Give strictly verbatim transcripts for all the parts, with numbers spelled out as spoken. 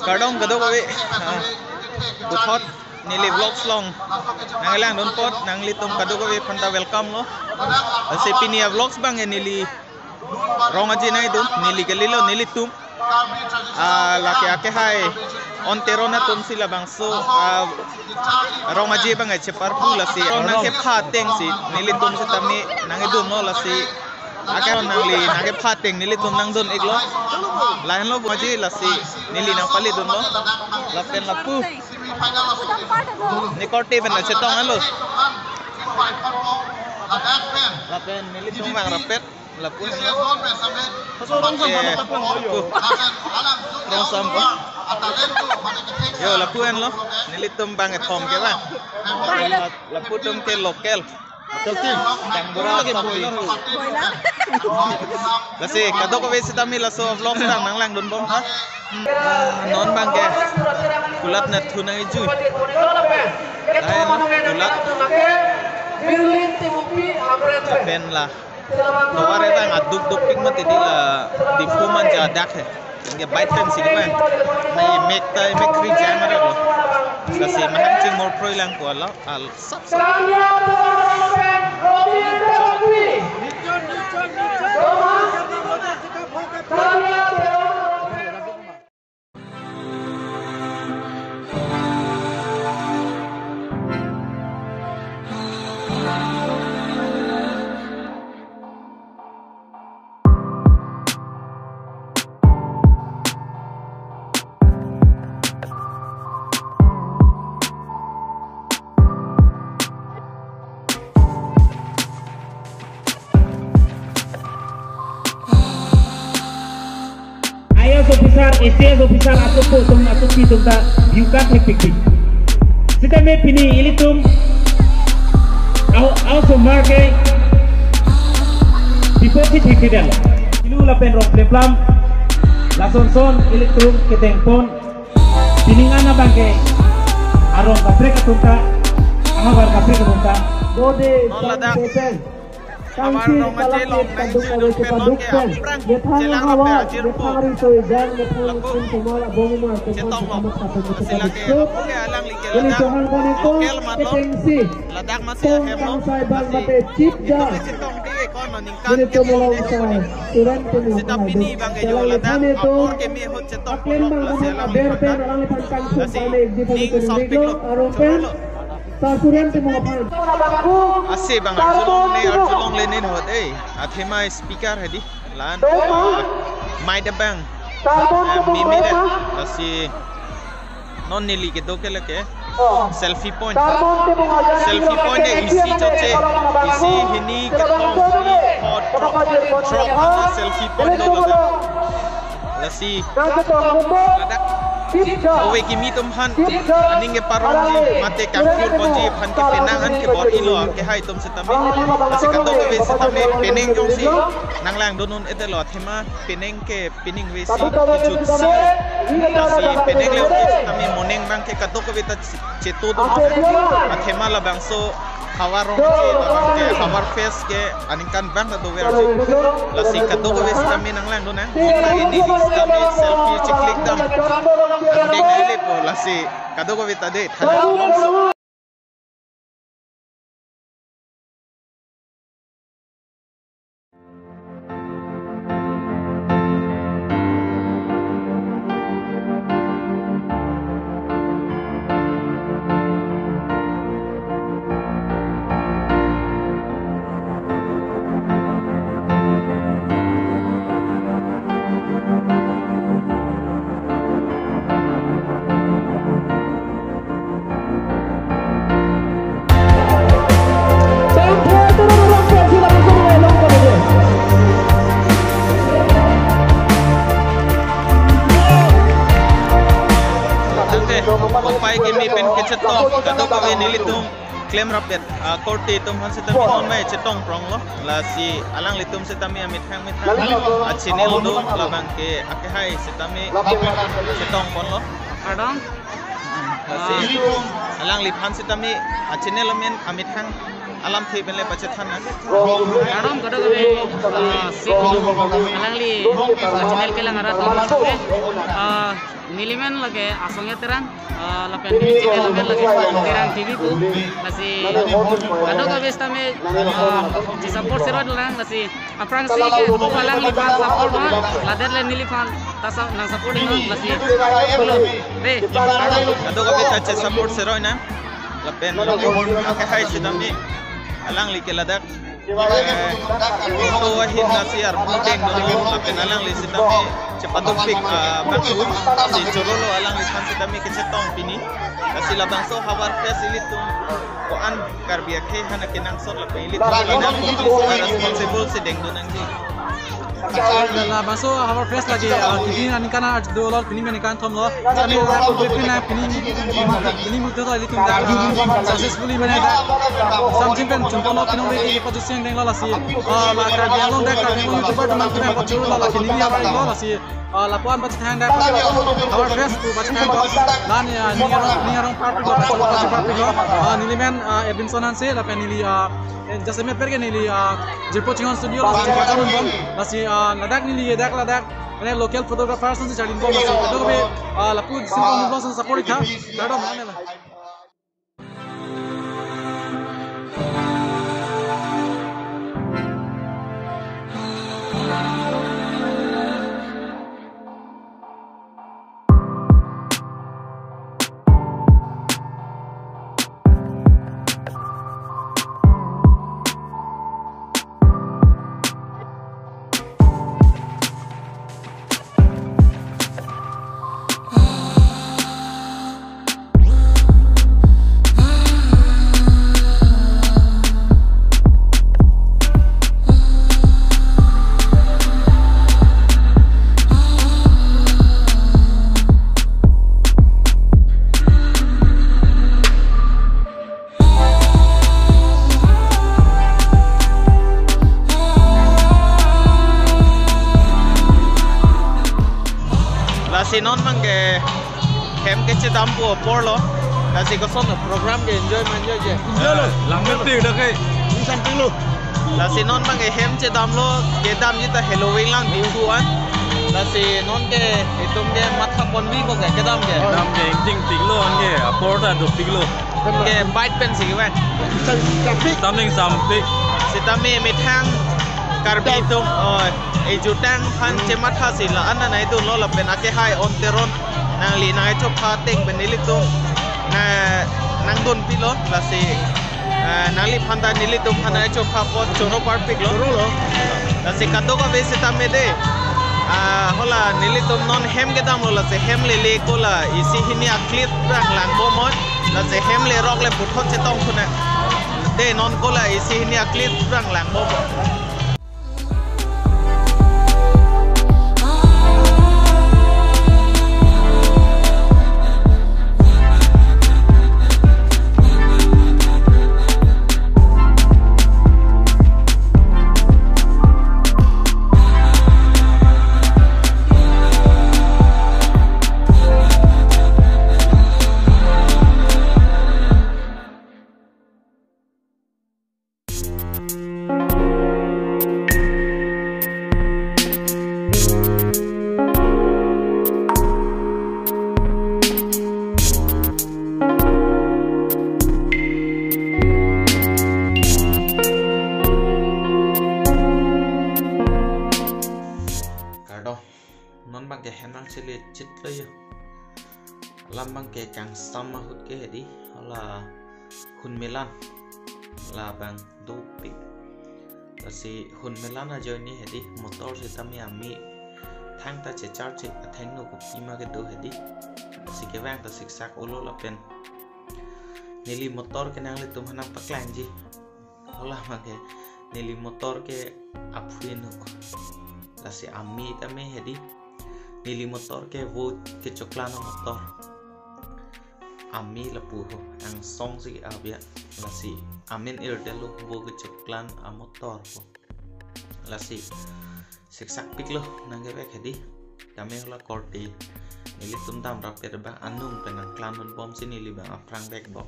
Kardom kadokave, ah, puthot neli vlogs along nanglangdun apot nanglitum kadokave aphanta welcome lo. Lasi pini a-vlogs abang neli Rong Aje nangdun, neli kalilo, nelitum, ah, lake akehai On Teron atum si labangso, ah, Rong Aje abang cheparpu, lasi nangkepha ateng si nelitum sitame nangdunlo, lasi akehai nangli nangkepha ateng nelitum nangdun-iklo. Lahenlo Rong Aje, lasi neli nangpalidunlo. Lapen lapu ne korte pen chetong alo. Lapen nelitum vang rapet. Lapu henlo. Eh, lapu. Rong Sam ko. Yo, lapu henlo. Nelitum bang kethom ke bang. Lapu atum ke local. Local team. Dangbura lagi top boiler. Team. Lasi kadokave sitame laso vlog ta nanglangdunbom tha. Ah, non abang ke kulat nat thu nangkejui. Lahen kulat. Pen la. Tovar abang aduk dukpik mati di la Diphu manja adak he. Anke bike pen si ke bang. Nai mek ta mek kri jam ada lo. Lasi mahang chingmor proi lang ko alo. Al sap sap. I A S officer, A C S officer, asopo atum, asopi atum ta biukat hepikpik. Sitame pini ilitum au, au somar ke bipo si thekthedetlo. Ilu lapen rong plemplam, lasonson ilitum ketengpon. Pining ana abang ke arong kaprek atum ta, ahavar kaprek atum ta. Bode non ladak. Havar Rong Aje along nangchedun pen non ke aphrang chelang lapen ajirpo. Lapu chetonglo. Lasi lake aphu ke alangli ke ladak local manlo. Ladak masi ahem lo. Lasi itum chetong di ko non ningkan ke pon de ko. Sita pini abang ke yo ladak apor keme ahut chetongponlo, lasi alangli aphan. Lasi ning sokpiklo. Chorolo. Asi abang arjulong ne, arjulong le ne hot, eh. Athema speaker hedi. Lan, ah, mic abang. Ah, meme de. Lasi non neli kedo ke lake selfie point. Selfie point de isi choche. Isi hini ketong hini hot throksi selfie point do ladak. Lasi ladak ove kimi atum aphan aning keparongji mate kangkur ponji aphan ke penang an kebor-ilo akehai atum sitame. Lasi kadokave sitame penang jongsi nanglangdun un-edetlo, athema penang ke penang ave si kejut si. Lasi penang le ave sitame moning abang ke kadokave ta chetodun. Athema labangso Havar Rong Aje, labang ke Havar Fest ke aningkanvang ta dover arju. Lasi kadokave sitame nanglangdun nang. Mona ini sitame selfie cheklik dam. Andeng ilepo, lasi kadokave ta de. Thank you. Tangte, kopai keme pen kechetong, kadokave nelitum klem rapet, ah, korte atum aphan sitame non mai chetong pronglo, lasi alanglitum sitame amethang methang a-channel do, labang ke akehai sitame chetongponlo. Kardom. Lasi alangliphan sitame a-channel amen amethang Alamthe pen le pachethan nang. Kardom kadokave, ah, si alangli, ah, channel kelang arat, ah, nelimen lake Asongya Terang, ah, lapen neli channel amen lake Terang T V pu. Lasi kadokave sitame, ah, je support siroi lang, lasi aphrangsi ke alangliphan support ma, ladak le neliphan ta sa nang support non, lasi pulo. Re. Kadokave ta che support siroi nang. Lapen akehai sitame alangli ke ladak, eh, ito ahin nasi arpu dengdun, lapen alangli sitame chepadukpik, ah, bangso si chorolo, alangliphan sitame kechetong pini. Lasi labangso Havar Fest ilitum ko-an Karbi akhei aphan kenangsot lapen ilitum ladak responsible si dengdun nangji. Labangso Havar Fest lake, ah, kini aningkan arjudolo, pini aningkan thomlo. Kami ladak pini, pini, pini mutu to ilitum dak, ah, successfully mane dak samjin pen chunpon lo, pinong beki pajuseng denglo lasi, ah, la Karbi Anglong dak, Karbi Anglong YouTuber teman kita pachuru lo lasi neli havar lo lasi, ah, lapu-an pachethang dak Havar Fest pu pachethang dak dan ya ning arong, ning arong parpik lo, pachethang parpik lo, ah, nelimen, ah, Edwinson Hanse lapen neli, ah, eh, jasemet per ke neli, ah, Jirpo Chinghon Studio lo, Jirpo Chinghon bom. Lasi, ah, ladak neli dak ladak mane local photographer ason si charlibom. Lasi kadokave, ah, lapu si bom bom ason support tha. Kardom, mane la. Lasi non abang ke hem kechedam pu apor lo. Lasi koson program ke enjoy ma enjoy je? Enjoy lo. Langmepik dak ke. Ini samping lo. Lasi non abang ke hem chedamlo, kedamji ta Halloween lang Diphu an. Lasi non ke itum ke matha ponbi ko ke kedam ke. Kedam ke ingtingpik lo, anke apor ta dopik lo. Ke bike pen si ke bang. Samping. Samping samping. Sitame methang Karbi atum, oh, ejutang aphan chematha si la-an nangdunlo lapen akehai On Teron nangli nangchopha ateng pen nelitum na nangdun pilo lasi, eh, nangliphan ta nelitum aphan nangchopha apot choro parpik lo. Choro lo. Lasi kadokave sitame de, ah, hala nelitum non hem kedamlo lasi hem lele ko la isi hini aklit rang langbomnon. Lasi hem lerok le puthot chetong thunang. De non ko la isi hini aklit rang langbomnon. Kardom. Non abang ke hem nangchele chit lo yo. Alam abang ke kangsam ahut ke hedi, hala hun melan. Labang dopik. Lasi hun melan ajoine hedi, motor sitame ami thangta checharge chek athengno kopima kedo hedi. Lasi kevang ta siksak olo lapen neli motor ke nanglitum aphan nangpaklangji. Hala abang ke neli motor ke aphueno. Lasi ami tame hedi. Neli motor ke vo kechoklan amotor. Ami lapu ho, angsong si ke-ap ya. Lasi amen irdelo vo kechoklan amotor ho. Lasi siksak piklo nangkevek hedi. Tame hala korte nelitum damrap pet abang anung pen nangklan ponbom si neli abang aphrang vekbom.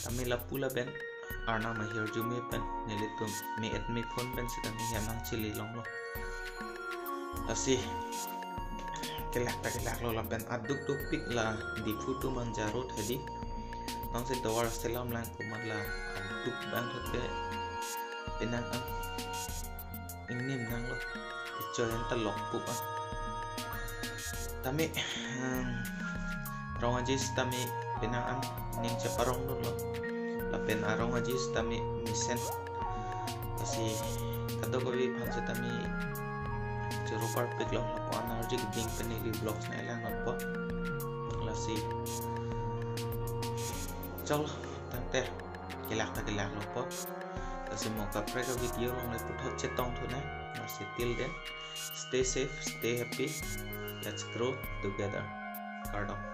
Tame lapu lapen Arnam ahirjume pen nelitum me-et mephun pen sitame hem nangchele longlo. Lasi kelak ta kelaklo, lapen adukdukpik la Diphu to Manja road hedi. Nonsi tovar selam lang komat la aduk bang thote penang an ingnim nanglo. Icho yan ta longpo an. Tame, hmm, rong aji sitame penang an ning cheparong dunlo. Lapen arong aji sitame mesen. Lasi kadokave aphan sitame choro parpiklo, lapu-an arju keding pen neli vlogs nangkelang nangpo. Lasi choklo, tangte kelak ta kelaklo po. Lasi mo kaprek avideo along le puthot chetongthu nang. Lasi till then, stay safe, stay happy. Let's grow together. Kardom.